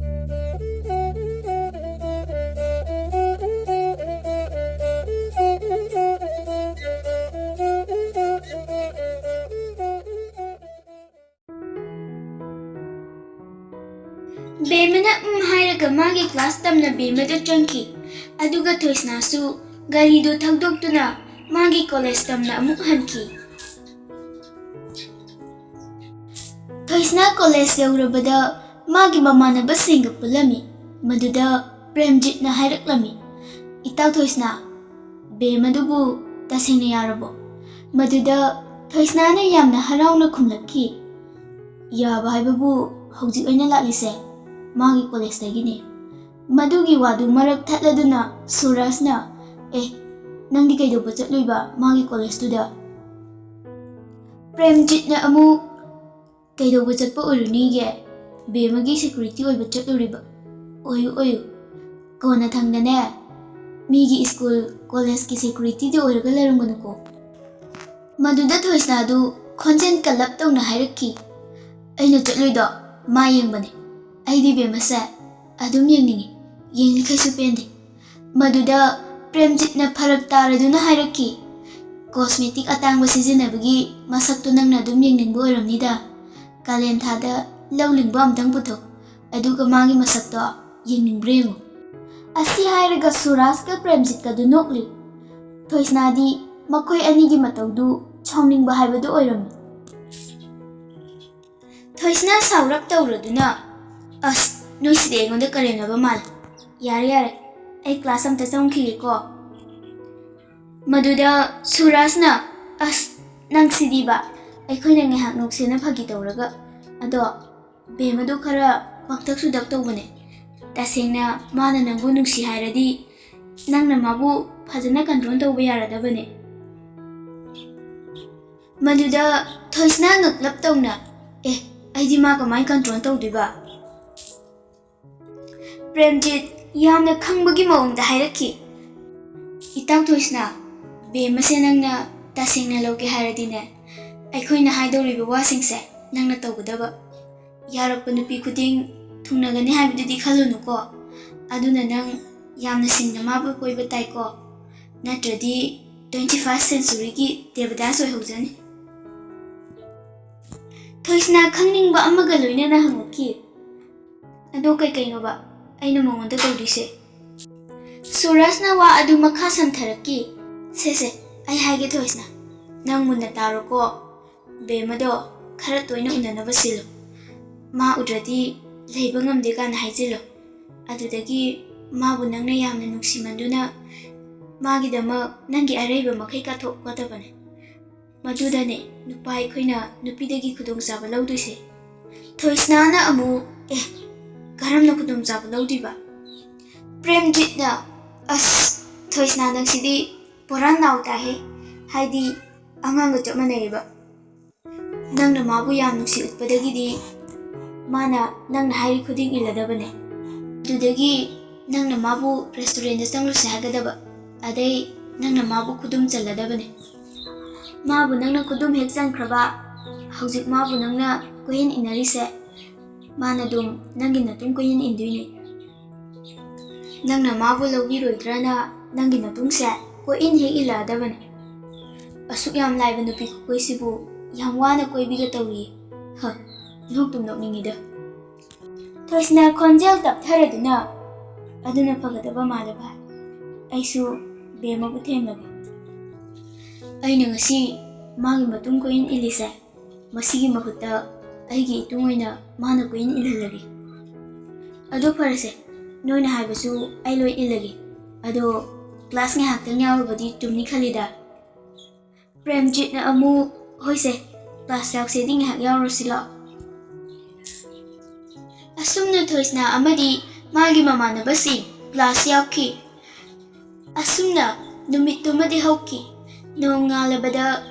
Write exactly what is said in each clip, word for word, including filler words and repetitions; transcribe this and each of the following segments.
ꯕꯦꯝꯃꯅ ꯎꯝ ꯍꯥꯏꯔꯒ ꯃꯥꯒꯤ ꯀ꯭ꯂꯥꯁ ꯇꯝꯅ ꯕꯦꯝꯃꯗ ꯆꯪꯈꯤ꯫ ꯑꯗꯨꯒ ꯊꯣꯏꯁꯅꯥꯁꯨ ꯒꯥꯔꯤꯗꯨ ꯊꯧꯗꯣꯛꯇꯨꯅ ꯃꯥꯒꯤ ꯀꯣꯂꯦꯖ ꯇꯝꯅ ꯑꯃꯨꯛ ꯍꯟꯈꯤ꯫ ꯊꯣꯏꯁꯅꯥ ꯀꯣꯂꯦꯖ ꯌꯧꯔꯕꯗ ꯃꯥꯒꯤ ꯃꯃꯥꯟꯅꯕꯁꯤꯡꯒ ꯄꯨꯜꯂꯝꯃꯤ꯫ ꯃꯗꯨꯗ ꯄ꯭ꯔꯦꯝꯖꯤꯠꯅ ꯍꯥꯏꯔꯛꯂꯝꯃꯤ, "ꯏꯇꯥꯎ ꯊꯣꯏꯁꯅꯥ, ꯕꯦꯝ ꯑꯗꯨꯕꯨ ꯇꯁꯦꯡꯅ ꯌꯥꯔꯕꯣ?" ꯃꯗꯨꯗ ꯊꯣꯏꯁꯅꯥꯅ ꯌꯥꯝꯅ ꯍꯔꯥꯎꯅ ꯈꯨꯝꯂꯛꯈꯤ, "ꯌꯥꯕ ꯍꯥꯏꯕꯕꯨ ꯍꯧꯖꯤꯛ ꯑꯩꯅ ꯂꯥꯛꯂꯤꯁꯦ ꯃꯥꯒꯤ ꯀꯣꯂꯦꯖꯇꯒꯤꯅꯦ꯫" ꯃꯗꯨꯒꯤ ꯋꯥꯗꯨ ꯃꯔꯛ ꯊꯠꯂꯗꯨꯅ ꯁꯨꯔꯖꯅ, "ꯑꯦ, ꯅꯪꯗꯤ ꯀꯩꯗꯧꯕ ꯆꯠꯂꯨꯏꯕ ꯃꯥꯒꯤ ꯀꯣꯂꯦꯖꯇꯨꯗ?" ꯄ꯭ꯔꯦꯝꯖꯤꯠꯅ ꯑꯃꯨꯛ, "ꯀꯩꯗꯧꯕ ꯆꯠꯄ ꯑꯣꯏꯔꯨꯅꯤꯒꯦ? ꯕꯦꯝꯃꯒꯤ ꯁꯦꯀ꯭ꯌꯨꯔꯤꯇꯤ ꯑꯣꯏꯕ ꯆꯠꯂꯨꯔꯤꯕ꯫ ꯑꯣꯏꯌꯨ, ꯑꯣꯏꯌꯨ꯫ ꯀꯣꯟꯅ ꯊꯪꯗꯅꯦ, ꯃꯤꯒꯤ ꯁ꯭ꯀꯨꯜ, ꯀꯣꯂꯦꯖꯀꯤ ꯁꯦꯀ꯭ꯌꯨꯔꯤꯇꯤꯗꯤ ꯑꯣꯏꯔꯒ ꯂꯩꯔꯝꯒꯅꯨꯀꯣ꯫" ꯃꯗꯨꯗ ꯊꯣꯏꯁꯅꯥꯗꯨ ꯈꯣꯟꯖꯦꯜ ꯀꯜꯂꯞ ꯇꯧꯅ ꯍꯥꯏꯔꯛꯈꯤ, "ꯑꯩꯅ ꯆꯠꯂꯨꯏꯗꯣ ꯃꯥ ꯌꯦꯡꯕꯅꯦ꯫ ꯑꯩꯗꯤ ꯕꯦꯝꯃꯁꯦ ꯑꯗꯨꯝ ꯌꯦꯡꯅꯤꯡꯉꯤ, ꯌꯦꯡꯂꯤꯈꯩꯁꯨ ꯄꯦꯟꯗꯦ꯫" ꯃꯗꯨꯗ ꯄ꯭ꯔꯦꯝꯖꯤꯠꯅ ꯐꯔꯛ ꯇꯥꯔꯗꯨꯅ ꯍꯥꯏꯔꯛꯈꯤ, "ꯀꯣꯁꯃꯦꯇꯤꯛ ꯑꯇꯥꯡꯕ ꯁꯤꯖꯤꯟꯅꯕꯒꯤ ꯃꯁꯛꯇꯣ ꯅꯪꯅ ꯑꯗꯨꯝ ꯌꯦꯡꯅꯤꯡꯕ ꯑꯣꯏꯔꯝꯅꯤꯗ꯫ ꯀꯥꯂꯦꯟ ꯊꯥꯗ ꯂꯧ ꯂꯤꯡꯕ ꯑꯝꯇꯪ ꯄꯨꯊꯣꯛ, ꯑꯗꯨꯒ ꯃꯥꯒꯤ ꯃꯁꯛꯇꯣ ꯌꯦꯡꯅꯤꯡꯕ꯭ꯔꯥ ꯌꯦꯡꯉꯨ꯫" ꯑꯁꯤ ꯍꯥꯏꯔꯒ ꯁꯨꯔꯥꯖꯀ ꯄ꯭ꯔꯦꯝꯖꯤꯠꯀꯗꯨ ꯅꯣꯛꯂꯤ꯫ ꯊꯣꯏꯁꯅꯥꯗꯤ ꯃꯈꯣꯏ ꯑꯅꯤꯒꯤ ꯃꯇꯧꯗꯨ ꯁꯥꯎꯅꯤꯡꯕ ꯍꯥꯏꯕꯗꯨ ꯑꯣꯏꯔꯝꯃꯤ꯫ ꯊꯣꯏꯁꯅꯥ ꯁꯥꯎꯔꯞ ꯇꯧꯔꯗꯨꯅ, "ꯑꯁ, ꯅꯣꯏꯁꯤꯗꯤ ꯑꯩꯉꯣꯟꯗ ꯀꯔꯦꯝꯅꯕ ꯃꯥꯜꯂꯦ꯫ ꯌꯥꯔꯦ, ꯌꯥꯔꯦ, ꯑꯩ ꯀ꯭ꯂꯥꯁ ꯑꯝꯇ ꯆꯪꯈꯤꯒꯦꯀꯣ꯫" ꯃꯗꯨꯗ ꯁꯨꯔꯥꯖꯅ, "ꯑꯁ, ꯅꯪꯁꯤꯗꯤꯕ, ꯑꯩꯈꯣꯏꯅ ꯉꯥꯏꯍꯥꯛ ꯅꯣꯛꯁꯦꯅ ꯐꯥꯒꯤ ꯇꯧꯔꯒ꯫ ꯑꯗꯣ ꯕꯦꯝ ꯑꯗꯨ ꯈꯔ ꯄꯪꯇꯛ ꯁꯨꯗꯛ ꯇꯧꯕꯅꯦ꯫ ꯇꯁꯦꯡꯅ ꯃꯥꯅ ꯅꯪꯕꯨ ꯅꯨꯡꯁꯤ ꯍꯥꯏꯔꯗꯤ ꯅꯪꯅ ꯃꯥꯕꯨ ꯐꯖꯅ ꯀꯟꯇ꯭ꯔꯣꯜ ꯇꯧꯕ ꯌꯥꯔꯗꯕꯅꯦ꯫" ꯃꯗꯨꯗ ꯊꯣꯏꯁꯅꯥ ꯉꯛꯂꯞ ꯇꯧꯅ, "ꯑꯦ, ꯑꯩꯗꯤ ꯃꯥ ꯀꯃꯥꯏꯅ ꯀꯟꯇ꯭ꯔꯣꯜ ꯇꯧꯗꯣꯏꯕ?" ꯄ꯭ꯔꯦꯝꯖꯤꯠ ꯌꯥꯝꯅ ꯈꯪꯕꯒꯤ ꯃꯑꯣꯡꯗ ꯍꯥꯏꯔꯛꯈꯤ, "ꯏꯇꯥꯎ ꯊꯣꯏꯁꯅꯥ, ꯕꯦꯝꯃꯁꯦ ꯅꯪꯅ ꯇꯁꯦꯡꯅ ꯂꯧꯒꯦ ꯍꯥꯏꯔꯗꯤꯅꯦ, ꯑꯩꯈꯣꯏꯅ ꯍꯥꯏꯗꯧꯔꯤꯕ ꯋꯥꯁꯤꯡꯁꯦ ꯅꯪꯅ ꯇꯧꯒꯗꯕ꯫ ꯌꯥꯔꯛꯄ ꯅꯨꯄꯤ ꯈꯨꯗꯤꯡ ꯊꯨꯡꯅꯒꯅꯤ ꯍꯥꯏꯕꯗꯨꯗꯤ ꯈꯜꯂꯨꯅꯨꯀꯣ꯫ ꯑꯗꯨꯅ ꯅꯪ ꯌꯥꯝꯅ ꯁꯤꯡꯅ ꯃꯥꯕꯨ ꯀꯣꯏꯕ ꯇꯥꯏꯀꯣ, ꯅꯠꯇ꯭ꯔꯗꯤ twenty first centuryꯒꯤ ꯗꯦꯕꯗꯥꯁ ꯑꯣꯏꯍꯧꯖꯅꯤ꯫ ꯊꯣꯏꯁꯅꯥ ꯈꯪꯅꯤꯡꯕ ꯑꯃꯒ ꯂꯣꯏꯅꯅ ꯍꯪꯂꯛꯈꯤ꯫ "ꯑꯗꯣ ꯀꯩꯀꯩꯅꯣꯕ ꯑꯩꯅ ꯃꯉꯣꯟꯗ ꯇꯧꯗꯣꯏꯁꯦ?" ꯁꯨꯔꯖꯅ ꯋꯥ ꯑꯗꯨ ꯃꯈꯥ ꯁꯝꯊꯔꯛꯈꯤ꯫ "ꯁꯦ ꯁꯦ, ꯑꯩ ꯍꯥꯏꯒꯦ ꯊꯣꯏꯁꯅꯥ, ꯅꯪ ꯃꯨꯟꯅ ꯇꯥꯔꯣꯀꯣ꯫ ꯕꯦꯝꯃꯗꯣ ꯈꯔ ꯇꯣꯏꯅ ꯎꯅꯅꯕ ꯁꯤꯜꯂꯨ꯫ ꯃꯥ ꯎꯗ꯭ꯔꯗꯤ ꯂꯩꯕ ꯉꯝꯗꯦ ꯀꯥꯏꯅ ꯍꯥꯏꯖꯤꯜꯂꯨ꯫ ꯑꯗꯨꯗꯒꯤ ꯃꯥꯕꯨ ꯅꯪꯅ ꯌꯥꯝꯅ ꯅꯨꯡꯁꯤꯃꯟꯗꯨꯅ ꯃꯥꯒꯤꯗꯃꯛ ꯅꯪꯒꯤ ꯑꯔꯩꯕ ꯃꯈꯩ ꯀꯠꯊꯣꯛꯀꯗꯕꯅꯦ꯫ ꯃꯗꯨꯗꯅꯦ ꯅꯨꯄꯥ ꯑꯩꯈꯣꯏꯅ ꯅꯨꯄꯤꯗꯒꯤ ꯈꯨꯗꯣꯡꯆꯥꯕ ꯂꯧꯗꯣꯏꯁꯦ꯫" ꯊꯣꯏꯁꯅꯥꯅ ꯑꯃꯨꯛ, "ꯑꯦ, ꯀꯔꯝꯅ ꯈꯨꯗꯣꯡꯆꯥꯕ ꯂꯧꯗꯣꯏꯕ?" ꯄ꯭ꯔꯦꯝꯖꯤꯠꯅ, "ꯑꯁ, ꯊꯣꯏꯁꯅꯥ ꯅꯪꯁꯤꯗꯤ ꯄꯨꯔꯥ ꯅꯥꯎ ꯇꯥꯏꯍꯦ꯫ ꯍꯥꯏꯗꯤ ꯑꯉꯥꯡꯒ ꯆꯞ ꯃꯥꯟꯅꯩꯌꯦꯕ꯫ ꯅꯪꯅ ꯃꯥꯕꯨ ꯌꯥꯝ ꯅꯨꯡꯁꯤ ꯎꯠꯄꯗꯒꯤꯗꯤ ꯃꯥꯅ ꯅꯪꯅ ꯍꯥꯏꯔꯤ ꯈꯨꯗꯤꯡ ꯏꯜꯂꯗꯕꯅꯦ꯫ ꯑꯗꯨꯗꯒꯤ ꯅꯪꯅ ꯃꯥꯕꯨ ꯔꯦꯁꯇꯨꯔꯦꯟꯗ ꯆꯪꯂꯨꯁꯦ ꯍꯥꯏꯒꯗꯕ, ꯑꯗꯩ ꯅꯪꯅ ꯃꯥꯕꯨ ꯈꯨꯗꯨꯝ ꯆꯜꯂꯗꯕꯅꯦ꯫ ꯃꯥꯕꯨ ꯅꯪꯅ ꯈꯨꯗꯨꯝ ꯍꯦꯛ ꯆꯟꯈ꯭ꯔꯕ, ꯍꯧꯖꯤꯛ ꯃꯥꯕꯨ ꯅꯪꯅ ꯀꯣꯏꯍꯟ ꯏꯟꯅꯔꯤꯁꯦ, ꯃꯥꯅ ꯑꯗꯨꯝ ꯅꯪꯒꯤ ꯅꯇꯨꯡ ꯀꯣꯏꯍꯟ ꯏꯟꯗꯣꯏꯅꯦ꯫ ꯅꯪꯅ ꯃꯥꯕꯨ ꯂꯧꯕꯤꯔꯣꯏꯗ꯭ꯔꯅ ꯅꯪꯒꯤ ꯅꯇꯨꯡꯁꯦ ꯀꯣꯏꯏꯟ ꯍꯦꯛ ꯏꯜꯂꯛꯑꯗꯕꯅꯦ꯫ ꯑꯁꯨꯛ ꯌꯥꯝ ꯂꯥꯏꯕ ꯅꯨꯄꯤ ꯈꯨꯀꯣꯏꯁꯤꯕꯨ ꯌꯥꯝ ꯋꯥꯅ ꯀꯣꯏꯕꯤꯒ ꯇꯧꯔꯤꯌꯦ꯫ ꯍ, ꯅꯣꯛꯇꯨꯝ ꯅꯣꯛꯅꯤꯡꯉꯤꯗ꯫" ꯊꯣꯏꯁꯅꯥ ꯈꯣꯟꯖꯦꯜ ꯇꯞꯊꯔꯗꯨꯅ, "ꯑꯗꯨꯅ ꯐꯒꯗꯕ ꯃꯥꯜꯂꯦ ꯚꯥꯏ꯫ ꯑꯩꯁꯨ ꯕꯦꯝꯃꯕꯨ ꯊꯦꯝꯂꯒꯦ꯫ ꯑꯩꯅ ꯉꯁꯤ ꯃꯥꯒꯤ ꯃꯇꯨꯡ ꯀꯣꯏꯏꯟ ꯏꯜꯂꯤꯁꯦ, ꯃꯁꯤꯒꯤ ꯃꯍꯨꯠꯇ ꯑꯩꯒꯤ ꯏꯇꯨꯡ ꯑꯣꯏꯅ ꯃꯥꯅ ꯀꯣꯏꯏꯟ ꯏꯜꯍꯜꯂꯒꯦ꯫ ꯑꯗꯨ ꯐꯔꯁꯦ, ꯅꯣꯏꯅ ꯍꯥꯏꯕꯁꯨ ꯑꯩ ꯂꯣꯏ ꯏꯜꯂꯒꯦ꯫ ꯑꯗꯣ ꯀ꯭ꯂꯥꯁ ꯉꯥꯏꯍꯥꯛꯇꯪ ꯌꯥꯎꯔꯨꯕꯗꯤ ꯆꯨꯝꯅꯤ ꯈꯜꯂꯤꯗ꯫" ꯄ꯭ꯔꯦꯝꯖꯤꯠꯅ ꯑꯃꯨꯛ, "ꯍꯣꯏꯁꯦ, ꯀ꯭ꯂꯥꯁ ꯌꯥꯎꯁꯦꯗꯤ ꯉꯥꯏꯍꯥꯛ ꯌꯥꯎꯔꯨꯁꯤ ꯂꯥꯛꯑꯣ꯫" ꯑꯁꯨꯝꯅ ꯊꯣꯏꯁꯅꯥ ꯑꯃꯗꯤ ꯃꯥꯒꯤ ꯃꯃꯥꯟꯅꯕꯁꯤꯡ ꯀ꯭ꯂꯥꯁ ꯌꯥꯎꯈꯤ꯫ ꯑꯁꯨꯝꯅ ꯅꯨꯃꯤꯠꯇꯨꯃꯗꯤ ꯍꯧꯈꯤ꯫ ꯅꯣꯡꯉꯥꯜꯂꯕꯗ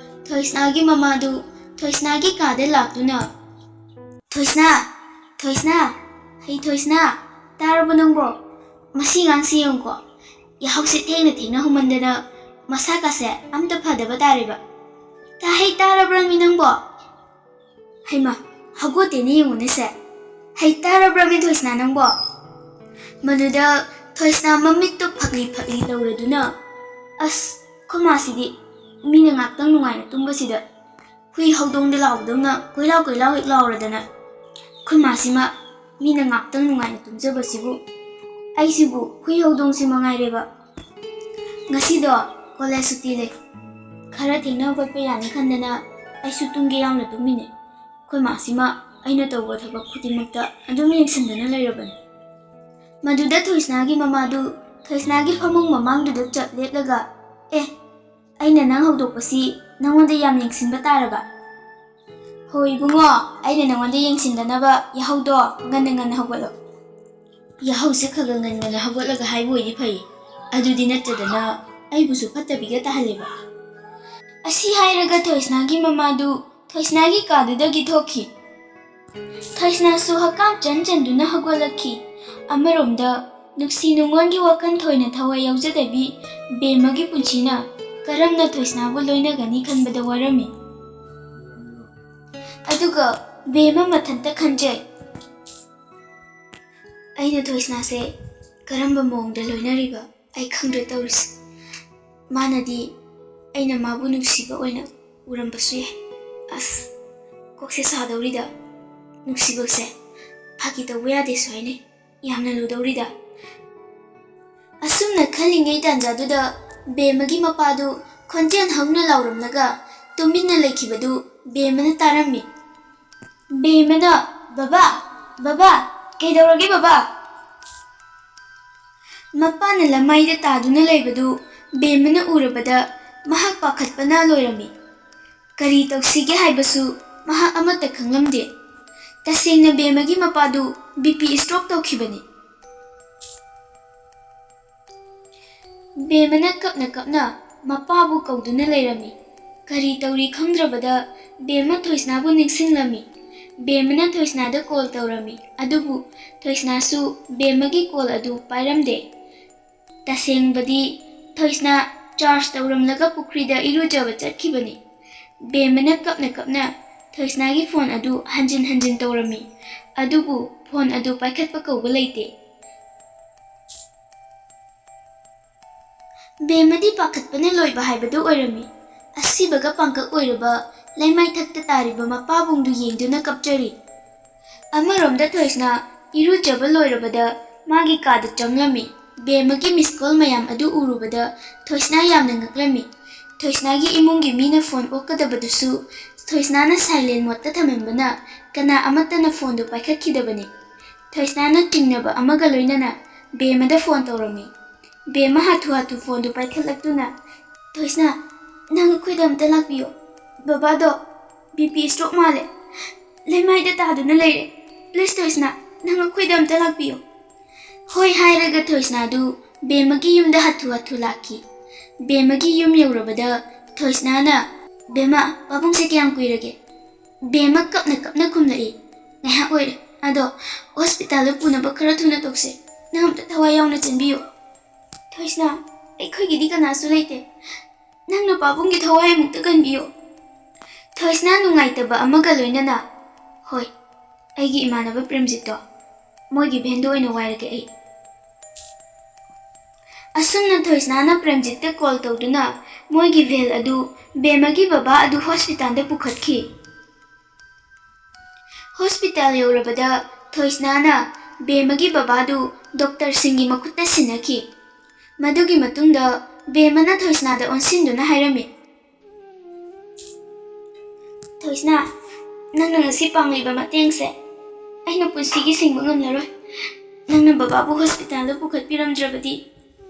ꯊꯣꯏꯁꯅꯥꯒꯤ ꯃꯃꯥꯗꯨ ꯊꯣꯏꯁꯅꯥꯒꯤ ꯀꯥꯗ ꯂꯥꯛꯇꯨꯅ, "ꯊꯣꯏꯁꯅꯥ! ꯊꯣꯏꯁꯅꯥ! ꯍꯩ ꯊꯣꯏꯁꯅꯥ! ꯇꯥꯔꯕꯣ ꯅꯪꯕꯣ? ꯃꯁꯤ ꯑꯉꯥꯡꯁꯤ ꯌꯦꯡꯉꯨꯀꯣ꯫ ꯌꯥꯍꯧꯁꯦ ꯊꯦꯡꯅ ꯊꯦꯡꯅ ꯍꯧꯃꯟꯗꯅ ꯃꯁꯥꯒꯁꯦ ꯑꯝꯇ ꯐꯗꯕ ꯇꯥꯔꯦꯕ꯫ ꯇꯥ-, ꯍꯩ ꯇꯥꯔꯕ꯭ꯔꯃꯤ ꯅꯪꯕꯣ? ꯍꯩꯃꯥ, ꯍꯧꯒꯠꯇꯦꯅꯦ ꯌꯦꯡꯉꯨꯅꯦ ꯁꯦ꯫ ꯍꯩꯇꯥꯔꯕ꯭ꯔꯃꯤ ꯊꯣꯏꯁꯅꯥ ꯅꯪꯕꯣ? ꯃꯗꯨꯗ ꯊꯣꯏꯁꯅꯥ ꯃꯃꯤꯠꯇꯨ ꯐꯛꯂꯤ ꯐꯛꯂꯤ ꯇꯧꯔꯗꯨꯅ, "ꯑꯁ, ꯈꯨꯃꯥꯁꯤꯗꯤ ꯃꯤꯅ ꯉꯥꯛꯇꯪ ꯅꯨꯡꯉꯥꯏꯅ ꯇꯨꯝꯕꯁꯤꯗ ꯍꯨꯏ ꯍꯧꯗꯣꯡꯗ ꯂꯥꯎꯕꯗꯧꯅ ꯀꯣꯏꯂꯥꯎ ꯀꯣꯏꯂꯥꯎ ꯍꯦꯛ ꯂꯥꯎꯔꯗꯅ, ꯈꯨꯃꯥꯁꯤꯃ ꯃꯤꯅ ꯉꯥꯛꯇꯪ ꯅꯨꯡꯉꯥꯏꯅ ꯇꯨꯝꯖꯕꯁꯤꯕꯨ, ꯑꯩꯁꯤꯕꯨ ꯍꯨꯏ ꯍꯧꯗꯣꯡꯁꯤ ꯃꯉꯥꯏꯔꯦꯕ꯫ ꯉꯁꯤꯗꯣ ꯀꯣꯂꯦꯖ ꯁꯨꯇꯤ ꯂꯩ, ꯈꯔ ꯊꯦꯡꯅ ꯍꯧꯒꯠꯄ ꯌꯥꯅꯤ ꯈꯟꯗꯅ ꯑꯩꯁꯨ ꯇꯨꯝꯒꯦ ꯌꯥꯎꯅ ꯇꯨꯝꯃꯤꯅꯦ꯫ ꯑꯩꯈꯣꯏ ꯃꯥꯁꯤꯃ ꯑꯩꯅ ꯇꯧꯕ ꯊꯕꯛ ꯈꯨꯗꯤꯡꯃꯛꯇ ꯑꯗꯨꯝ ꯌꯦꯡꯁꯤꯟꯗꯅ ꯂꯩꯔꯕꯅꯤ꯫ ꯃꯗꯨꯗ ꯊꯣꯏꯁꯅꯥꯒꯤ ꯃꯃꯥꯗꯨ ꯊꯣꯏꯁꯅꯥꯒꯤ ꯐꯃꯨꯡ ꯃꯃꯥꯡꯗꯨꯗ ꯆꯞ ꯂꯦꯞꯂꯒ, "ꯑꯦ, ꯑꯩꯅ ꯅꯪ ꯍꯧꯗꯣꯛꯄꯁꯤ ꯅꯉꯣꯟꯗ ꯌꯥꯝ ꯌꯦꯡꯁꯤꯟꯕ ꯇꯥꯔꯕ?" "ꯍꯣꯏ ꯏꯕꯨꯡꯉꯣ, ꯑꯩꯅ ꯅꯉꯣꯟꯗ ꯌꯦꯡꯁꯤꯟꯗꯅꯕ ꯌꯥꯍꯧꯗꯣ ꯉꯟꯅ ꯉꯟꯅ ꯍꯧꯒꯠꯂꯣ꯫" ꯌꯥꯍꯧꯁꯦ ꯈꯔ ꯈꯔ ꯉꯟ ꯉꯟꯅ ꯍꯧꯒꯠꯂꯒ ꯍꯥꯏꯕ ꯑꯣꯏꯗꯤ ꯐꯩ, ꯑꯗꯨꯗꯤ ꯅꯠꯇꯗꯅ ꯑꯩꯕꯨꯁꯨ ꯐꯠꯇꯕꯤꯒ ꯇꯥꯍꯜꯂꯦꯕ꯫ ꯑꯁꯤ ꯍꯥꯏꯔꯒ ꯊꯣꯏꯁꯅꯥꯒꯤ ꯃꯃꯥꯗꯨ ꯊꯣꯏꯁꯅꯥꯒꯤ ꯀꯥꯗꯨꯗꯒꯤ ꯊꯣꯛꯈꯤ꯫ ꯊꯣꯏꯁꯅꯥꯁꯨ ꯍꯛꯀꯥꯝ ꯆꯟ ꯆꯟꯗꯨꯅ ꯍꯧꯒꯠꯂꯛꯈꯤ꯫ ꯑꯃꯔꯣꯝꯗ ꯅꯨꯡꯁꯤ ꯅꯨꯡꯉꯣꯟꯒꯤ ꯋꯥꯈꯜ ꯊꯣꯏꯅ ꯊꯋꯥꯏ ꯌꯥꯎꯖꯗꯕꯤ ꯕꯦꯝꯃꯒꯤ ꯄꯨꯟꯁꯤꯅ ꯀꯔꯝꯅ ꯊꯣꯏꯁꯅꯥꯕꯨ ꯂꯣꯏꯅꯒꯅꯤ ꯈꯟꯕꯗ ꯋꯥꯔꯝꯃꯤ꯫ ꯑꯗꯨꯒ ꯕꯦꯝꯃ ꯃꯊꯟꯇ ꯈꯟꯖꯩ, "ꯑꯩꯅ ꯊꯣꯏꯁꯅꯥꯁꯦ ꯀꯔꯝꯕ ꯃꯑꯣꯡꯗ ꯂꯣꯏꯅꯔꯤꯕ ꯑꯩ ꯈꯪꯗ꯭ꯔꯦ ꯇꯧꯔꯤꯁꯦ꯫ ꯃꯥꯅꯗꯤ ꯑꯩꯅ ꯃꯥꯕꯨ ꯅꯨꯡꯁꯤꯕ ꯑꯣꯏꯅ ꯎꯔꯝꯕꯁꯨ ꯌꯥꯏ꯫ ꯑꯁ, ꯀꯣꯛꯁꯦ ꯁꯥꯗꯧꯔꯤꯗ꯫ ꯅꯨꯡꯁꯤꯕꯁꯦ ꯐꯥꯒꯤ ꯇꯧꯕ ꯌꯥꯗꯦꯁꯨ ꯍꯥꯏꯅꯩ꯫ ꯌꯥꯝꯅ ꯂꯨꯗꯧꯔꯤꯗ꯫" ꯑꯁꯨꯝꯅ ꯈꯜꯂꯤꯉꯩ ꯇꯥꯟꯖꯥꯗꯨꯗ ꯕꯦꯝꯃꯒꯤ ꯃꯄꯥꯗꯨ ꯈꯣꯟꯖꯦꯜ ꯍꯧꯅ ꯂꯥꯎꯔꯝꯂꯒ ꯇꯨꯃꯤꯟꯅ ꯂꯩꯈꯤꯕꯗꯨ ꯕꯦꯝꯃꯅ ꯇꯥꯔꯝꯃꯤ꯫ ꯕꯦꯝꯃꯅ, "ꯕꯕꯥ, ꯕꯕꯥ, ꯀꯩꯗꯧꯔꯒꯦ ꯕꯕꯥ?" ꯃꯄꯥꯅ ꯂꯃꯥꯏꯗ ꯇꯥꯗꯨꯅ ꯂꯩꯕꯗꯨ ꯕꯦꯝꯃꯅ ꯎꯔꯕꯗ ꯃꯍꯥꯛ ꯄꯥꯈꯠꯄꯅ ꯂꯣꯏꯔꯝꯃꯤ꯫ ꯀꯔꯤ ꯇꯧꯁꯤꯒꯦ ꯍꯥꯏꯕꯁꯨ ꯃꯍꯥꯛ ꯑꯃꯠꯇ ꯈꯪꯂꯝꯗꯦ꯫ ꯇꯁꯦꯡꯅ ꯕꯦꯝꯃꯒꯤ ꯃꯄꯥꯗꯨ ꯕꯤ ꯄꯤ stroke ꯇꯧꯈꯤꯕꯅꯤ꯫ ꯕꯦꯝꯃꯅ ꯀꯞꯅ ꯀꯞꯅ ꯃꯄꯥꯕꯨ ꯀꯧꯗꯨꯅ ꯂꯩꯔꯝꯃꯤ꯫ ꯀꯔꯤ ꯇꯧꯔꯤ ꯈꯪꯗ꯭ꯔꯕꯗ ꯕꯦꯝꯃ ꯊꯣꯏꯁꯅꯥꯕꯨ ꯅꯤꯡꯁꯤꯡꯂꯝꯃꯤ꯫ ꯕꯦꯝꯃꯅ ꯊꯣꯏꯁꯅꯥꯗ call ꯇꯧꯔꯝꯃꯤ, ꯑꯗꯨꯕꯨ ꯊꯣꯏꯁꯅꯥꯁꯨ ꯕꯦꯝꯃꯒꯤ call ꯑꯗꯨ ꯄꯥꯏꯔꯝꯗꯦ꯫ ꯇꯁꯦꯡꯕꯗꯤ ꯊꯣꯏꯁꯅꯥ charge ꯇꯧꯔꯝꯂꯒ ꯄꯨꯈ꯭ꯔꯤꯗ ꯏꯔꯨꯖꯕ ꯆꯠꯈꯤꯕꯅꯤ꯫ ꯕꯦꯝꯃꯅ ꯀꯞꯅ ꯀꯞꯅ ꯊꯣꯏꯁꯅꯥꯒꯤ ꯐꯣꯟ ꯑꯗꯨ ꯍꯟꯖꯤꯟ ꯍꯟꯖꯤꯟ ꯇꯧꯔꯝꯃꯤ, ꯑꯗꯨꯕꯨ ꯐꯣꯟ ꯑꯗꯨ ꯄꯥꯏꯈꯠꯄ ꯀꯧꯕ ꯂꯩꯇꯦ꯫ ꯕꯦꯝꯃꯗꯤ ꯄꯥꯈꯠꯄꯅ ꯂꯣꯏꯕ ꯍꯥꯏꯕꯗꯨ ꯑꯣꯏꯔꯝꯃꯤ꯫ ꯑꯁꯤꯕꯒ ꯄꯥꯡꯀꯛ ꯑꯣꯏꯔꯕ ꯂꯩꯃꯥꯏꯊꯛꯇ ꯇꯥꯔꯤꯕ ꯃꯄꯥꯕꯨꯡꯗꯨ ꯌꯦꯡꯗꯨꯅ ꯀꯞꯆꯔꯤ꯫ ꯑꯃꯔꯣꯝꯗ ꯊꯣꯏꯁꯅꯥ ꯏꯔꯨꯖꯕ ꯂꯣꯏꯔꯕꯗ ꯃꯥꯒꯤ ꯀꯥꯗ ꯆꯪꯂꯝꯃꯤ꯫ ꯕꯦꯝꯃꯒꯤ ꯃꯤꯁ ꯀꯣꯜ ꯃꯌꯥꯝ ꯑꯗꯨ ꯎꯔꯨꯕꯗ ꯊꯣꯏꯁꯅꯥ ꯌꯥꯝꯅ ꯉꯛꯂꯝꯃꯤ꯫ ꯊꯣꯏꯁꯅꯥꯒꯤ ꯏꯃꯨꯡꯒꯤ ꯃꯤꯅ ꯐꯣꯟ ꯑꯣꯛꯀꯗꯕꯗꯨꯁꯨ ꯊꯣꯏꯁꯅꯥꯅ ꯁꯥꯏꯂꯦꯟ ꯃꯣꯗꯇ ꯊꯝꯃꯝꯕꯅ ꯀꯅꯥ ꯑꯃꯠꯇꯅ ꯐꯣꯟꯗꯨ ꯄꯥꯏꯈꯠꯈꯤꯗꯕꯅꯤ꯫ ꯊꯣꯏꯁꯅꯥꯅ ꯆꯤꯡꯅꯕ ꯑꯃꯒ ꯂꯣꯏꯅꯅ ꯕꯦꯝꯃꯗ ꯐꯣꯟ ꯇꯧꯔꯝꯃꯤ꯫ ꯕꯦꯝꯃ ꯍꯥꯊꯨ ꯍꯥꯊꯨ ꯐꯣꯟꯗꯨ ꯄꯥꯏꯈꯠꯂꯛꯇꯨꯅ, "ꯊꯣꯏꯁꯅꯥ, ꯅꯪ ꯑꯩꯈꯣꯏꯗ ꯑꯝꯇ ꯂꯥꯛꯄꯤꯌꯨ꯫ ꯕꯕꯥꯗꯣ ꯕꯤ ꯄꯤ ꯁ꯭ꯇ꯭ꯔꯣꯛ ꯃꯥꯜꯂꯦ꯫ ꯂꯩꯃꯥꯏꯗ ꯇꯥꯗꯨꯅ ꯂꯩꯔꯦ꯫ ꯄ꯭ꯂꯤꯖ ꯊꯣꯏꯁꯅꯥ, ꯅꯪ ꯑꯩꯈꯣꯏꯗ ꯑꯝꯇ ꯂꯥꯛꯄꯤꯌꯨ"꯫ ꯍꯣꯏ ꯍꯥꯏꯔꯒ ꯊꯣꯏꯁꯅꯥꯗꯨ ꯕꯦꯝꯃꯒꯤ ꯌꯨꯝꯗ ꯍꯥꯊꯨ ꯍꯥꯊꯨ ꯂꯥꯛꯈꯤ꯫ ꯕꯦꯝꯃꯒꯤ ꯌꯨꯝ ꯌꯧꯔꯕꯗ ꯊꯣꯏꯁꯅꯥꯅ, "ꯕꯦꯝꯃ, ꯄꯥꯕꯨꯡꯁꯦ ꯀꯌꯥꯝ ꯀꯨꯏꯔꯒꯦ?" ꯕꯦꯝꯃ ꯀꯞꯅ ꯀꯞꯅ ꯈꯨꯝꯂꯛꯏ, "ꯉꯥꯏꯍꯥꯛ ꯑꯣꯏꯔꯦ꯫ ꯑꯗꯣ ꯍꯣꯁꯄꯤꯇꯥꯜꯗ ꯄꯨꯅꯕ ꯈꯔ ꯊꯨꯅ ꯇꯧꯁꯦ꯫ ꯅꯪ ꯑꯝꯇ ꯊꯋꯥꯏ ꯌꯥꯎꯅ ꯆꯦꯟꯕꯤꯌꯨ"꯫ "ꯊꯣꯏꯁꯅꯥ, ꯑꯩꯈꯣꯏꯒꯤꯗꯤ ꯀꯅꯥꯁꯨ ꯂꯩꯇꯦ꯫ ꯅꯪꯅ ꯄꯥꯕꯨꯡꯒꯤ ꯊꯋꯥꯏ ꯑꯃꯨꯛꯇ ꯀꯟꯕꯤꯌꯨ"꯫ ꯊꯣꯏꯁꯅꯥ ꯅꯨꯡꯉꯥꯏꯇꯕ ꯑꯃꯒ ꯂꯣꯏꯅꯅ, "ꯍꯣꯏ, ꯑꯩꯒꯤ ꯏꯃꯥꯟꯅꯕ ꯄ꯭ꯔꯦꯝꯖꯤꯠꯇꯣ, ꯃꯣꯏꯒꯤ ꯚꯦꯟꯗꯣ ꯑꯣꯏꯅ ꯋꯥꯏꯔꯒꯦ ꯑꯩ"꯫ ꯑꯁꯨꯝꯅ ꯊꯣꯏꯁꯅꯥꯅ ꯄ꯭ꯔꯦꯝꯖꯤꯠꯇ ꯀꯣꯜ ꯇꯧꯗꯨꯅ ꯃꯣꯏꯒꯤ ꯚꯦꯟ ꯑꯗꯨ ꯕꯦꯝꯃꯒꯤ ꯕꯕꯥ ꯑꯗꯨ ꯍꯣꯁꯄꯤꯇꯥꯜꯗ ꯄꯨꯈꯠꯈꯤ꯫ ꯍꯣꯁꯄꯤꯇꯥꯜ ꯌꯧꯔꯕꯗ ꯊꯣꯏꯁꯅꯥꯅ ꯕꯦꯝꯃꯒꯤ ꯕꯕꯥꯗꯨ ꯗꯣꯛꯇꯔꯁꯤꯡꯒꯤ ꯃꯈꯨꯠꯇ ꯁꯤꯟꯅꯈꯤ꯫ ꯃꯗꯨꯒꯤ ꯃꯇꯨꯡꯗ ꯕꯦꯝꯃꯅ ꯊꯣꯏꯁꯅꯥꯗ ꯑꯣꯟꯁꯤꯟꯗꯨꯅ ꯍꯥꯏꯔꯝꯃꯤ, "ꯊꯣꯏꯁꯅꯥ, ꯅꯪꯅ ꯉꯁꯤ ꯄꯥꯡꯂꯤꯕ ꯃꯇꯦꯡꯁꯦ ꯑꯩꯅ ꯄꯨꯟꯁꯤꯒꯤ ꯁꯤꯡꯕ ꯉꯝꯂꯔꯣꯏ꯫ ꯅꯪꯅ ꯕꯕꯥꯕꯨ ꯍꯣꯁꯄꯤꯇꯥꯜꯗ ꯄꯨꯈꯠꯄꯤꯔꯝꯗ꯭ꯔꯕꯗꯤ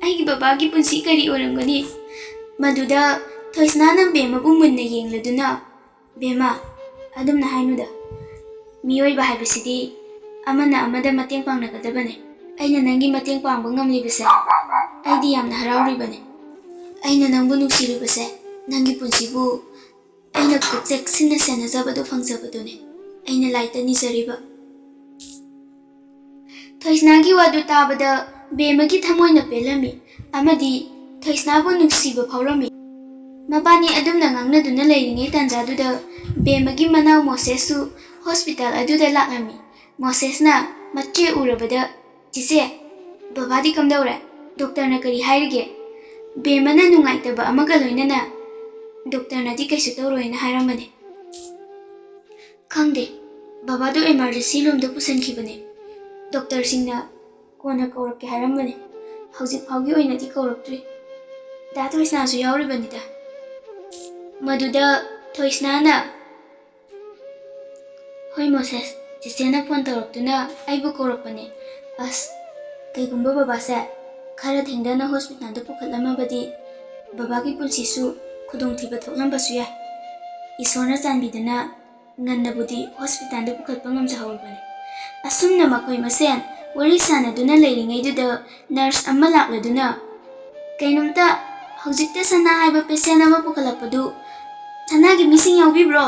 ꯑꯩꯒꯤ ꯕꯕꯥꯒꯤ ꯄꯨꯟꯁꯤ ꯀꯔꯤ ꯑꯣꯏꯔꯝꯒꯅꯤ?" ꯃꯗꯨꯗ ꯊꯣꯏꯁꯅꯥꯅ ꯕꯦꯝꯃꯕꯨ ꯃꯨꯟꯅ ꯌꯦꯡꯂꯗꯨꯅ, "ꯕꯦꯝꯃ, ꯑꯗꯨꯝꯅ ꯍꯥꯏꯅꯨꯗ꯫ ꯃꯤꯑꯣꯏꯕ ꯍꯥꯏꯕꯁꯤꯗꯤ ꯑꯃꯅ ꯑꯃꯗ ꯃꯇꯦꯡ ꯄꯥꯡꯅꯒꯗꯕꯅꯤ꯫ ꯑꯩꯅ ꯅꯪꯒꯤ ꯃꯇꯦꯡ ꯄꯥꯡꯕ ꯉꯝꯂꯤꯕꯁꯦ ꯑꯩꯗꯤ ꯌꯥꯝꯅ ꯍꯔꯥꯎꯔꯤꯕꯅꯤ꯫ ꯑꯩꯅ ꯅꯪꯕꯨ ꯅꯨꯡꯁꯤꯔꯤꯕꯁꯦ ꯅꯪꯒꯤ ꯄꯨꯟꯁꯤꯕꯨ ꯑꯩꯅ ꯆꯦꯛꯁꯤꯟꯅ ꯁꯦꯟꯅꯖꯕꯗꯨ ꯐꯪꯖꯕꯗꯨꯅꯤ ꯑꯩꯅ ꯂꯥꯏꯇ ꯅꯤꯖꯔꯤꯕ"꯫ ꯊꯣꯏꯁꯅꯥꯒꯤ ꯋꯥꯗꯨ ꯇꯥꯕꯗ ꯕꯦꯝꯃꯒꯤ ꯊꯃꯣꯏꯅ ꯄꯦꯜꯂꯝꯃꯤ ꯑꯃꯗꯤ ꯊꯣꯏꯁꯅꯥꯕꯨ ꯅꯨꯡꯁꯤꯕ ꯐꯥꯎꯔꯝꯃꯤ꯫ ꯃꯕꯥꯅꯤ ꯑꯗꯨꯝꯅ ꯉꯥꯡꯅꯗꯨꯅ ꯂꯩꯔꯤꯉꯩ ꯇꯥꯟꯖꯥꯗꯨꯗ ꯕꯦꯝꯃꯒꯤ ꯃꯅꯥꯎ ꯃꯣꯁꯦꯁꯁꯨ ꯍꯣꯁꯄꯤꯇꯥꯜ ꯑꯗꯨꯗ ꯂꯥꯛꯂꯝꯃꯤ꯫ ꯃꯣꯁꯦꯁꯅ ꯃꯆꯦ ꯎꯔꯕꯗ, "ꯆꯦꯆꯦ, ꯕꯕꯥꯗꯤ ꯀꯝꯗꯧꯔꯦ? ꯗꯣꯛꯇꯔꯅ ꯀꯔꯤ ꯍꯥꯏꯔꯤꯒꯦ?" ꯕꯦꯝꯃꯅ ꯅꯨꯡꯉꯥꯏꯇꯕ ꯑꯃꯒ ꯂꯣꯏꯅꯅ, "ꯗꯣꯛꯇꯔꯅꯗꯤ ꯀꯩꯁꯨ ꯇꯧꯔꯣꯏꯅ ꯍꯥꯏꯔꯝꯕꯅꯦ꯫" "ꯈꯪꯗꯦ, ꯕꯕꯥꯗꯨ ꯏꯃꯥꯔꯖꯦꯟꯁꯤ ꯔꯨꯝꯗ ꯄꯨꯁꯤꯟꯈꯤꯕꯅꯦ꯫ ꯗꯣꯛꯇꯔꯁꯤꯡꯅ ꯀꯣꯟꯅ ꯀꯧꯔꯛꯀꯦ ꯍꯥꯏꯔꯝꯕꯅꯦ꯫ ꯍꯧꯖꯤꯛ ꯐꯥꯎꯒꯤ ꯑꯣꯏꯅꯗꯤ ꯀꯧꯔꯛꯇ꯭ꯔꯤ꯫ ꯗꯥ ꯊꯣꯏꯁꯅꯥꯁꯨ ꯌꯥꯎꯔꯤꯕꯅꯤꯗ꯫" ꯃꯗꯨꯗ ꯊꯣꯏꯁꯅꯥꯅ, "ꯍꯣꯏ ꯃꯣꯁꯦꯁ, ꯆꯦꯆꯦꯅ ꯐꯣꯟ ꯇꯧꯔꯛꯇꯨꯅ ꯑꯩꯕꯨ ꯀꯧꯔꯛꯄꯅꯦ꯫ ꯑꯁ, ꯀꯩꯒꯨꯝꯕ ꯕꯕꯥꯁꯦ ꯈꯔ ꯊꯦꯡꯗꯅ ꯍꯣꯁꯄꯤꯇꯥꯜꯗ ꯄꯨꯈꯠꯂꯝꯃꯕꯗꯤ ꯕꯕꯥꯒꯤ ꯄꯨꯟꯁꯤꯁꯨ ꯈꯨꯗꯣꯡꯊꯤꯕ ꯊꯣꯛꯂꯝꯕꯁꯨ ꯌꯥꯏ꯫ ꯏꯁꯣꯔꯅ ꯆꯥꯟꯕꯤꯗꯅ ꯉꯟꯅꯕꯨꯗꯤ ꯍꯣꯁꯄꯤꯇꯥꯜꯗ ꯄꯨꯈꯠꯄ ꯉꯝꯖꯍꯧꯔꯕꯅꯤ꯫" ꯑꯁꯨꯝꯅ ꯃꯈꯣꯏ ꯃꯁꯦꯟ ꯋꯥꯔꯤ ꯁꯥꯟꯅꯗꯨꯅ ꯂꯩꯔꯤꯉꯩꯗꯨꯗ ꯅꯔꯁ ꯑꯃ ꯂꯥꯛꯂꯗꯨꯅ, "ꯀꯩꯅꯣꯝꯇ, ꯍꯧꯖꯤꯛꯇ ꯁꯅꯥ ꯍꯥꯏꯕ ꯄꯦꯁꯦꯟ ꯑꯃ ꯄꯨꯈꯠꯂꯛꯄꯗꯨ ꯁꯅꯥꯒꯤ ꯃꯤꯁꯤꯡ ꯌꯥꯎꯕꯤꯕ꯭ꯔꯣ?"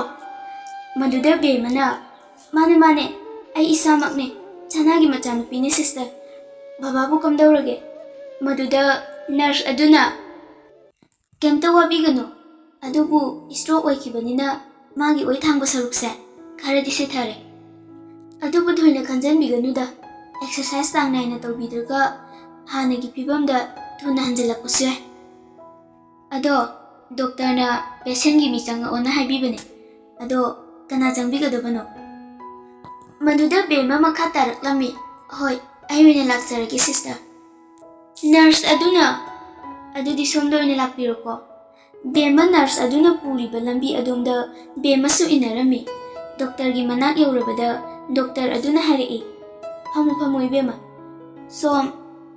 ꯃꯗꯨꯗ ꯕꯦꯝꯃꯅ, "ꯃꯥꯅꯦ, ꯃꯥꯅꯦ, ꯑꯩ ꯏꯁꯥꯃꯛꯅꯦ, ꯁꯅꯥꯒꯤ ꯃꯆꯥꯅꯨꯄꯤꯅꯦ ꯁꯤꯁꯇꯔ꯫ ꯕꯕꯥꯕꯨ ꯀꯝꯗꯧꯔꯒꯦ?" ꯃꯗꯨꯗ ꯅꯔꯁ ꯑꯗꯨꯅ, "ꯀꯩꯝꯇ ꯋꯥꯕꯤꯒꯅꯨ, ꯑꯗꯨꯕꯨ ꯁ꯭ꯇ꯭ꯔꯣꯛ ꯑꯣꯏꯈꯤꯕꯅꯤꯅ ꯃꯥꯒꯤ ꯑꯣꯏ ꯊꯥꯡꯕ ꯁꯔꯨꯛꯁꯦ ꯈꯔꯗꯤ ꯁꯤꯊꯔꯦ꯫ ꯑꯗꯨꯕꯨ ꯊꯣꯏꯅ ꯈꯟꯖꯟꯕꯤꯒꯅꯨꯗ, ꯑꯦꯛꯁꯔꯁꯥꯏꯁ ꯆꯥꯡ ꯅꯥꯏꯅ ꯇꯧꯕꯤꯗ꯭ꯔꯒ ꯍꯥꯟꯅꯒꯤ ꯐꯤꯕꯝꯗ ꯊꯨꯅ ꯍꯟꯖꯤꯜꯂꯛꯄꯁꯨ ꯌꯥꯏ꯫ ꯑꯗꯣ ꯗꯣꯛꯇꯔꯅ ꯄꯦꯁꯦꯟꯒꯤ ꯃꯤ ꯆꯪꯉꯛꯑꯣꯅ ꯍꯥꯏꯕꯤꯕꯅꯦ꯫ ꯑꯗꯣ ꯀꯅꯥ ꯆꯪꯕꯤꯒꯗꯕꯅꯣ?" ꯃꯗꯨꯗ ꯕꯦꯝꯃ ꯃꯈꯥ ꯇꯥꯔꯛꯂꯝꯃꯤ, "ꯍꯣꯏ, ꯑꯩ ꯑꯣꯏꯅ ꯂꯥꯛꯆꯔꯒꯦ ꯁꯤꯁꯇꯔ꯫" ꯅꯔꯁ ꯑꯗꯨꯅ, "ꯑꯗꯨꯗꯤ ꯁꯣꯝꯗ ꯑꯣꯏꯅ ꯂꯥꯛꯄꯤꯔꯣꯀꯣ꯫" ꯕꯦꯝꯃ ꯅꯔꯁ ꯑꯗꯨꯅ ꯄꯨꯔꯤꯕ ꯂꯝꯕꯤ ꯑꯗꯣꯝꯗ ꯕꯦꯝꯃꯁꯨ ꯏꯟꯅꯔꯝꯃꯤ꯫ ꯗꯣꯛꯇꯔꯒꯤ ꯃꯅꯥꯛ ꯌꯧꯔꯕꯗ ꯗꯣꯛꯇꯔ ꯑꯗꯨꯅ ꯍꯥꯏꯔꯛꯏ, "ꯐꯝꯃꯨ, ꯐꯝꯃꯨ ꯏꯕꯦꯝꯃ꯫ ꯁꯣꯝ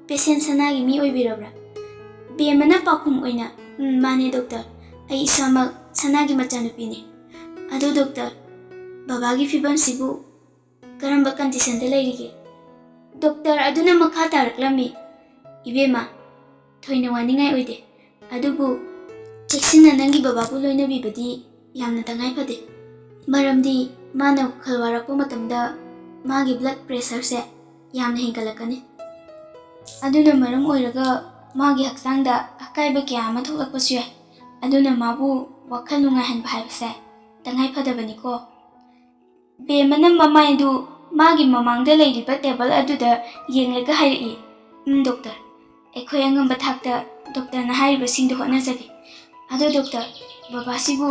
ꯄꯦꯁꯦꯟ ꯁꯅꯥꯒꯤ ꯃꯤ ꯑꯣꯏꯕꯤꯔꯕ꯭ꯔꯥ?" ꯕꯦꯝꯃꯅ ꯄꯥꯎꯈꯨꯝ ꯑꯣꯏꯅ, "ꯎꯝ, ꯃꯥꯅꯦ ꯗꯣꯛꯇꯔ, ꯑꯩ ꯏꯁꯥꯃꯛ ꯁꯅꯥꯒꯤ ꯃꯆꯥꯅꯨꯄꯤꯅꯦ꯫ ꯑꯗꯣ ꯗꯣꯛꯇꯔ, ꯕꯕꯥꯒꯤ ꯐꯤꯕꯝꯁꯤꯕꯨ ꯀꯔꯝꯕ ꯀꯟꯗꯤꯁꯟꯗ ꯂꯩꯔꯤꯒꯦ?" ꯗꯣꯛꯇꯔ ꯑꯗꯨꯅ ꯃꯈꯥ ꯇꯥꯔꯛꯂꯝꯃꯤ, "ꯏꯕꯦꯝꯃ, ꯊꯣꯏꯅ ꯋꯥꯅꯤꯡꯉꯥꯏ ꯑꯣꯏꯗꯦ, ꯑꯗꯨꯕꯨ ꯆꯦꯛꯁꯤꯟꯅ ꯅꯪꯒꯤ ꯕꯕꯥꯕꯨ ꯂꯣꯏꯅꯕꯤꯕꯗꯤ ꯌꯥꯝꯅ ꯇꯉꯥꯏ ꯐꯗꯦ꯫ ꯃꯔꯝꯗꯤ ꯃꯥꯅ ꯋꯥꯈꯜ ꯋꯥꯔꯛꯄ ꯃꯇꯝꯗ ꯃꯥꯒꯤ ꯕ꯭ꯂꯗ ꯄ꯭ꯔꯦꯁꯔꯁꯦ ꯌꯥꯝꯅ ꯍꯦꯟꯒꯠꯂꯛꯀꯅꯤ꯫ ꯑꯗꯨꯅ ꯃꯔꯝ ꯑꯣꯏꯔꯒ ꯃꯥꯒꯤ ꯍꯛꯆꯥꯡꯗ ꯑꯀꯥꯏꯕ ꯀꯌꯥ ꯑꯃ ꯊꯣꯛꯂꯛꯄꯁꯨ ꯌꯥꯏ꯫ ꯑꯗꯨꯅ ꯃꯥꯕꯨ ꯋꯥꯈꯜ ꯅꯨꯡꯉꯥꯏꯍꯟꯕ ꯍꯥꯏꯕꯁꯦ ꯇꯉꯥꯏ ꯐꯗꯕꯅꯤꯀꯣ꯫ ꯕꯦꯝꯃꯅ ꯃꯃꯥꯏ ꯑꯗꯨ ꯃꯥꯒꯤ ꯃꯃꯥꯡꯗ ꯂꯩꯔꯤꯕ ꯇꯦꯕꯜ ꯑꯗꯨꯗ ꯌꯦꯡꯂꯒ ꯍꯥꯏꯔꯛꯏ, "ꯎꯝ, ꯗꯣꯛꯇꯔ, ꯑꯩꯈꯣꯏ ꯑꯉꯝꯕ ꯊꯥꯛꯇ ꯗꯣꯛꯇꯔꯅ ꯍꯥꯏꯔꯤꯕꯁꯤꯡꯗꯨ ꯍꯣꯠꯅꯖꯒꯦ꯫ ꯑꯗꯣ ꯗꯣꯛꯇꯔ, ꯕꯕꯥꯁꯤꯕꯨ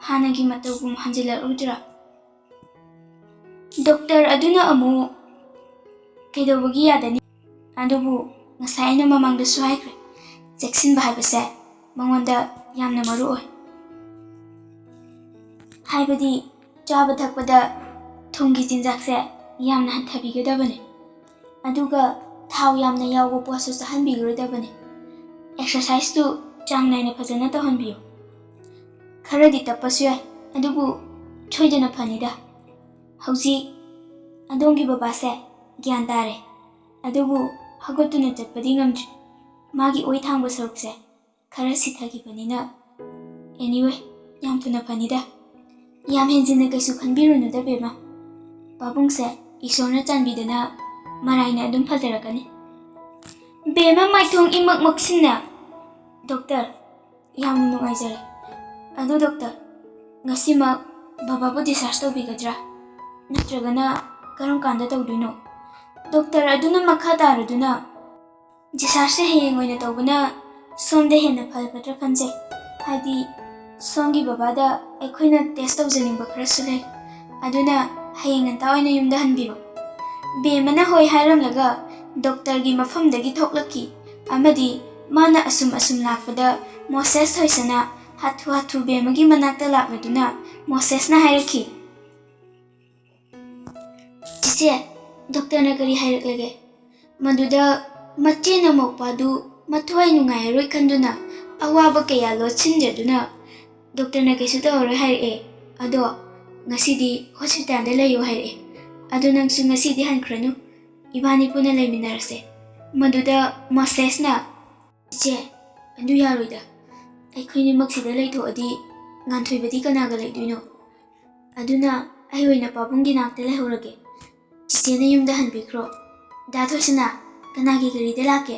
ꯍꯥꯟꯅꯒꯤ ꯃꯇꯧꯒꯨꯝ ꯍꯟꯖꯤꯜꯂꯛꯂꯨꯗ꯭ꯔꯥ?" ꯗꯣꯛꯇꯔ ꯑꯗꯨꯅ ꯑꯃꯨꯛ, "ꯀꯩꯗꯧꯕꯒꯤ ꯌꯥꯗꯅꯤ? ꯑꯗꯨꯕꯨ ꯉꯁꯥꯏ ꯑꯩꯅ ꯃꯃꯥꯡꯗꯁꯨ ꯍꯥꯏꯈ꯭ꯔꯦ, ꯆꯦꯛꯁꯤꯟꯕ ꯍꯥꯏꯕꯁꯦ ꯃꯉꯣꯟꯗ ꯌꯥꯝꯅ ꯃꯔꯨ ꯑꯣꯏ꯫ ꯍꯥꯏꯕꯗꯤ ꯆꯥꯕ ꯊꯛꯄꯗ ꯊꯨꯝꯒꯤ ꯆꯤꯟꯖꯥꯛꯁꯦ ꯌꯥꯝꯅ ꯍꯟꯊꯕꯤꯒꯗꯕꯅꯤ꯫ ꯑꯗꯨꯒ ꯊꯥꯎ ꯌꯥꯝꯅ ꯌꯥꯎꯕ ꯄꯣꯠꯁꯨ ꯆꯥꯍꯟꯕꯤꯔꯣꯏꯗꯕꯅꯤ꯫ ꯑꯦꯛꯁꯔꯁꯥꯏꯁꯇꯨ ꯆꯥꯡ ꯅꯥꯏꯅ ꯐꯖꯅ ꯇꯧꯍꯟꯕꯤꯌꯨ꯫ ꯈꯔꯗꯤ ꯇꯞꯄꯁꯨ ꯌꯥꯏ, ꯑꯗꯨꯕꯨ ꯁꯣꯏꯗꯅ ꯐꯅꯤꯗ꯫ ꯍꯧꯖꯤꯛ ꯑꯗꯣꯝꯒꯤ ꯕꯕꯥꯁꯦ ꯒ꯭ꯌꯥꯟ ꯇꯥꯔꯦ, ꯑꯗꯨꯕꯨ ꯍꯧꯒꯠꯇꯨꯅ ꯆꯠꯄꯗꯤ ꯉꯝꯗ꯭ꯔꯤ꯫ ꯃꯥꯒꯤ ꯑꯣꯏ ꯊꯥꯡꯕ ꯁꯔꯨꯛꯁꯦ ꯈꯔ ꯁꯤꯊꯈꯤꯕꯅꯤꯅ꯫ Anyway, ꯌꯥꯝ ꯊꯨꯅ ꯐꯅꯤꯗ꯫ ꯌꯥꯝ ꯍꯦꯟꯖꯤꯟꯅ ꯀꯩꯁꯨ ꯈꯟꯕꯤꯔꯨꯅꯨꯗ ꯕꯦꯝꯃ꯫ ꯄꯥꯕꯨꯡꯁꯦ ꯏꯁꯣꯔꯅ ꯆꯥꯟꯕꯤꯗꯅ ꯃꯔꯥꯏꯅ ꯑꯗꯨꯝ ꯐꯖꯔꯛꯀꯅꯤ꯫" ꯕꯦꯝꯃ ꯃꯥꯏꯊꯣꯡ ꯏꯃꯛ ꯃꯛꯁꯤꯟꯅ, "ꯗꯣꯛꯇꯔ, ꯌꯥꯝꯅ ꯅꯨꯡꯉꯥꯏꯖꯔꯦ꯫ ꯑꯗꯨ ꯗꯣꯛꯇꯔ, ꯉꯁꯤꯃꯛ ꯕꯕꯥꯕꯨ discharge ꯇꯧꯕꯤꯒꯗ꯭ꯔꯥ? ꯅꯠꯇ꯭ꯔꯒꯅ ꯀꯔꯝ ꯀꯥꯟꯗ ꯇꯧꯗꯣꯏꯅꯣ?" ꯗꯣꯛꯇꯔ ꯑꯗꯨꯅ ꯃꯈꯥ ꯇꯥꯔꯗꯨꯅ, "Dischargeꯁꯦ ꯍꯌꯦꯡ ꯑꯣꯏꯅ ꯇꯧꯕꯅ ꯁꯣꯝꯗ ꯍꯦꯟꯅ ꯐꯒꯗ꯭ꯔꯥ ꯈꯟꯖꯩ꯫ ꯍꯥꯏꯗꯤ ꯁꯣꯝꯒꯤ ꯕꯕꯥꯗ ꯑꯩꯈꯣꯏꯅ test ꯇꯧꯖꯅꯤꯡꯕ ꯈꯔꯁꯨ ꯂꯩ꯫ ꯑꯗꯨꯅ ꯍꯌꯦꯡ ꯉꯟꯇꯥ ꯑꯣꯏꯅ ꯌꯨꯝꯗ ꯍꯟꯕꯤꯔꯣ꯫" ꯕꯦꯝꯃꯅ ꯍꯣꯏ ꯍꯥꯏꯔꯝꯂꯒ ꯗꯣꯛꯇꯔꯒꯤ ꯃꯐꯝꯗꯒꯤ ꯊꯣꯛꯂꯛꯈꯤ ꯑꯃꯗꯤ ꯃꯥꯅ ꯑꯁꯨꯝ ꯑꯁꯨꯝ ꯂꯥꯛꯄꯗ ꯃꯣꯁꯦꯁ ꯊꯣꯏꯁꯅꯥ ꯍꯥꯊꯨ ꯍꯥꯊꯨ ꯕꯦꯝꯃꯒꯤ ꯃꯅꯥꯛꯇ ꯂꯥꯛꯂꯗꯨꯅ ꯃꯣꯁꯦꯁꯅ ꯍꯥꯏꯔꯛꯈꯤ, "ꯆꯤꯆꯦ, ꯗꯣꯛꯇꯔꯅ ꯀꯔꯤ ꯍꯥꯏꯔꯛꯂꯒꯦ?" ꯃꯗꯨꯗ ꯃꯆꯦꯅ ꯃꯧꯄꯥꯗꯨ ꯃꯊ꯭ꯋꯥꯏ ꯅꯨꯡꯉꯥꯏꯔꯔꯣꯏ ꯈꯟꯗꯨꯅ ꯑꯋꯥꯕ ꯀꯌꯥ ꯂꯣꯠꯁꯤꯟꯖꯗꯨꯅ, "ꯗꯣꯛꯇꯔꯅ ꯀꯩꯁꯨ ꯇꯧꯔꯔꯣꯏ ꯍꯥꯏꯔꯛꯑꯦ, ꯑꯗꯣ ꯉꯁꯤꯗꯤ ꯍꯣꯁꯄꯤꯇꯥꯜꯗ ꯂꯩꯌꯣ ꯍꯥꯏꯔꯛꯑꯦ꯫ ꯑꯗꯣ ꯅꯪꯁꯨ ꯉꯁꯤꯗꯤ ꯍꯟꯈ꯭ꯔꯅꯨ, ꯏꯕꯥꯅꯤ ꯄꯨꯟꯅ ꯂꯩꯃꯤꯟꯅꯔꯁꯦ꯫" ꯃꯗꯨꯗ ꯃꯣꯁꯦꯁꯅ, "ꯏꯆꯦ, ꯑꯗꯨ ꯌꯥꯔꯣꯏꯗ꯫ ꯑꯩꯈꯣꯏꯅꯤꯃꯛ ꯁꯤꯗ ꯂꯩꯊꯣꯛꯑꯗꯤ ꯉꯥꯟꯊꯣꯏꯕꯗꯤ ꯀꯅꯥꯒ ꯂꯩꯗꯣꯏꯅꯣ? ꯑꯗꯨꯅ ꯑꯩ ꯑꯣꯏꯅ ꯄꯥꯕꯨꯡꯒꯤ ꯅꯥꯛꯇ ꯂꯩꯍꯧꯔꯒꯦ꯫ ꯆꯤꯆꯦꯅ ꯌꯨꯝꯗ ꯍꯟꯕꯤꯈ꯭ꯔꯣ꯫ ꯗꯥ ꯊꯣꯏꯁꯅꯥ, ꯀꯅꯥꯒꯤ ꯒꯥꯔꯤꯗ ꯂꯥꯛꯀꯦ?"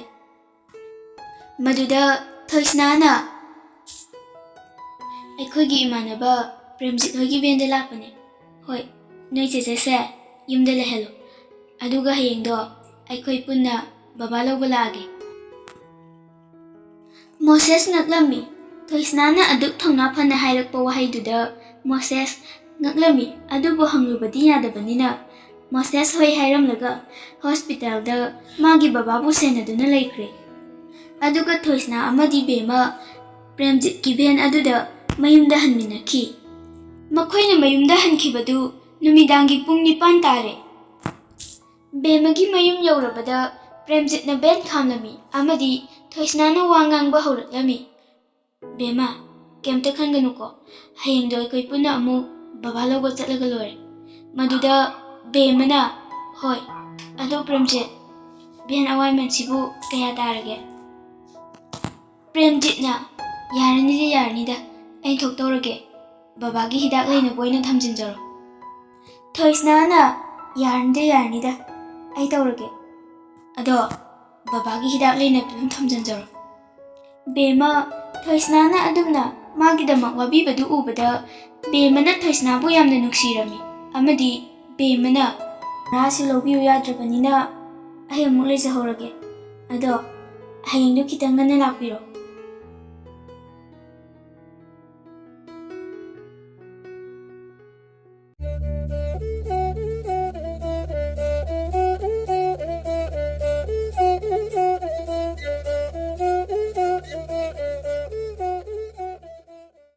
ꯃꯗꯨꯗ ꯊꯣꯏꯁꯅꯥꯅ, ꯑꯩꯈꯣꯏꯒꯤ ꯏꯃꯥꯟꯅꯕ ꯄ꯭ꯔꯦꯝꯖꯤꯠ ꯍꯣꯏꯒꯤ ꯚꯦꯟꯗ ꯂꯥꯛꯄꯅꯦ꯫ ꯍꯣꯏ, ꯅꯣꯏ ꯆꯦꯆꯦꯁꯦ ꯌꯨꯝꯗ ꯂꯩꯍꯜꯂꯣ, ꯑꯗꯨꯒ ꯍꯌꯦꯡꯗꯣ ꯑꯩꯈꯣꯏ ꯄꯨꯟꯅ ꯕꯕꯥ ꯂꯧꯕ ꯂꯥꯛꯑꯒꯦ꯫ ꯃꯣꯁꯦꯁ ꯉꯛꯂꯝꯃꯤ꯫ ꯊꯣꯏꯁꯅꯥꯅ ꯑꯗꯨꯛ ꯊꯧꯅꯥ ꯐꯅ ꯍꯥꯏꯔꯛꯄ ꯋꯥꯍꯩꯗꯨꯗ ꯃꯣꯁꯦꯁ ꯉꯛꯂꯝꯃꯤ, ꯑꯗꯨꯕꯨ ꯍꯪꯂꯨꯕꯗꯤ ꯌꯥꯗꯕꯅꯤꯅ ꯃꯣꯁꯦꯁ ꯍꯣꯏ ꯍꯥꯏꯔꯝꯂꯒ ꯍꯣꯁꯄꯤꯇꯥꯜꯗ ꯃꯥꯒꯤ ꯕꯕꯥꯕꯨ ꯁꯦꯟꯅꯗꯨꯅ ꯂꯩꯈ꯭ꯔꯦ꯫ ꯑꯗꯨꯒ ꯊꯣꯏꯁꯅꯥ ꯑꯃꯗꯤ ꯕꯦꯝꯃ ꯄ꯭ꯔꯦꯝꯖꯤꯠꯀꯤ ꯚꯦꯟ ꯑꯗꯨꯗ ꯃꯌꯨꯝꯗ ꯍꯟꯃꯤꯟꯅꯈꯤ꯫ ꯃꯈꯣꯏꯅ ꯃꯌꯨꯝꯗ ꯍꯟꯈꯤꯕꯗꯨ ꯅꯨꯃꯤꯗꯥꯡꯒꯤ ꯄꯨꯡ ꯅꯤꯄꯥꯟ ꯇꯥꯔꯦ꯫ ꯕꯦꯝꯃꯒꯤ ꯃꯌꯨꯝ ꯌꯧꯔꯕꯗ ꯄ꯭ꯔꯦꯝꯖꯤꯠꯅ ꯚꯦꯟ ꯈꯥꯝꯂꯝꯃꯤ ꯑꯃꯗꯤ ꯊꯣꯏꯁꯅꯥꯅ ꯋꯥ ꯉꯥꯡꯕ ꯍꯧꯔꯛꯂꯝꯃꯤ꯫ "ꯕꯦꯝꯃ, ꯀꯩꯝꯇ ꯈꯟꯒꯅꯨꯀꯣ, ꯍꯌꯦꯡꯗꯣ ꯑꯩꯈꯣꯏ ꯄꯨꯟꯅ ꯑꯃꯨꯛ ꯕꯕꯥ ꯂꯧꯕ ꯆꯠꯂꯒ ꯂꯣꯏꯔꯦ꯫" ꯃꯗꯨꯗ ꯕꯦꯝꯃꯅ, "ꯍꯣꯏ, ꯑꯗꯣ ꯄ꯭ꯔꯦꯝꯖꯤꯠ, ꯚꯦꯟ ꯑꯋꯥꯏꯃꯟꯁꯤꯕꯨ ꯀꯌꯥ ꯇꯥꯔꯒꯦ?" ꯄ꯭ꯔꯦꯝꯖꯤꯠꯅ, "ꯌꯥꯔꯅꯤꯗ, ꯌꯥꯔꯅꯤꯗ, ꯑꯩ ꯊꯣꯛꯇꯧꯔꯒꯦ, ꯕꯕꯥꯒꯤ ꯍꯤꯗꯥꯛ ꯂꯩꯅꯕ ꯑꯣꯏꯅ ꯊꯝꯖꯤꯟꯖꯔꯣ꯫" ꯊꯣꯏꯁꯅꯥꯅ, "ꯌꯥꯔꯅꯤꯗ, ꯌꯥꯔꯅꯤꯗ, ꯑꯩ ꯇꯧꯔꯒꯦ꯫ ꯑꯗꯣ ꯕꯕꯥꯒꯤ ꯍꯤꯗꯥꯛ ꯂꯩꯅꯕꯗꯨ ꯑꯗꯨꯝ ꯊꯝꯖꯤꯟꯖꯔꯣ꯫" ꯕꯦꯝꯃ, ꯊꯣꯏꯁꯅꯥꯅ ꯑꯗꯨꯝꯅ ꯃꯥꯒꯤꯗꯃꯛ ꯋꯥꯕꯤꯕꯗꯨ ꯎꯕꯗ ꯕꯦꯝꯃꯅ ꯊꯣꯏꯁꯅꯥꯕꯨ ꯌꯥꯝꯅ ꯅꯨꯡꯁꯤꯔꯝꯃꯤ ꯑꯃꯗꯤ ꯕꯦꯝꯃꯅ, "ꯚꯔꯥꯁꯤ ꯂꯧꯕꯤꯌꯨ ꯌꯥꯗ꯭ꯔꯕꯅꯤꯅ ꯑꯩ ꯑꯃꯨꯛ ꯂꯩꯖꯍꯧꯔꯒꯦ꯫ ꯑꯗꯣ ꯍꯌꯦꯡꯗꯨ ꯈꯤꯇꯪ ꯉꯟꯅ ꯂꯥꯛꯄꯤꯔꯣ꯫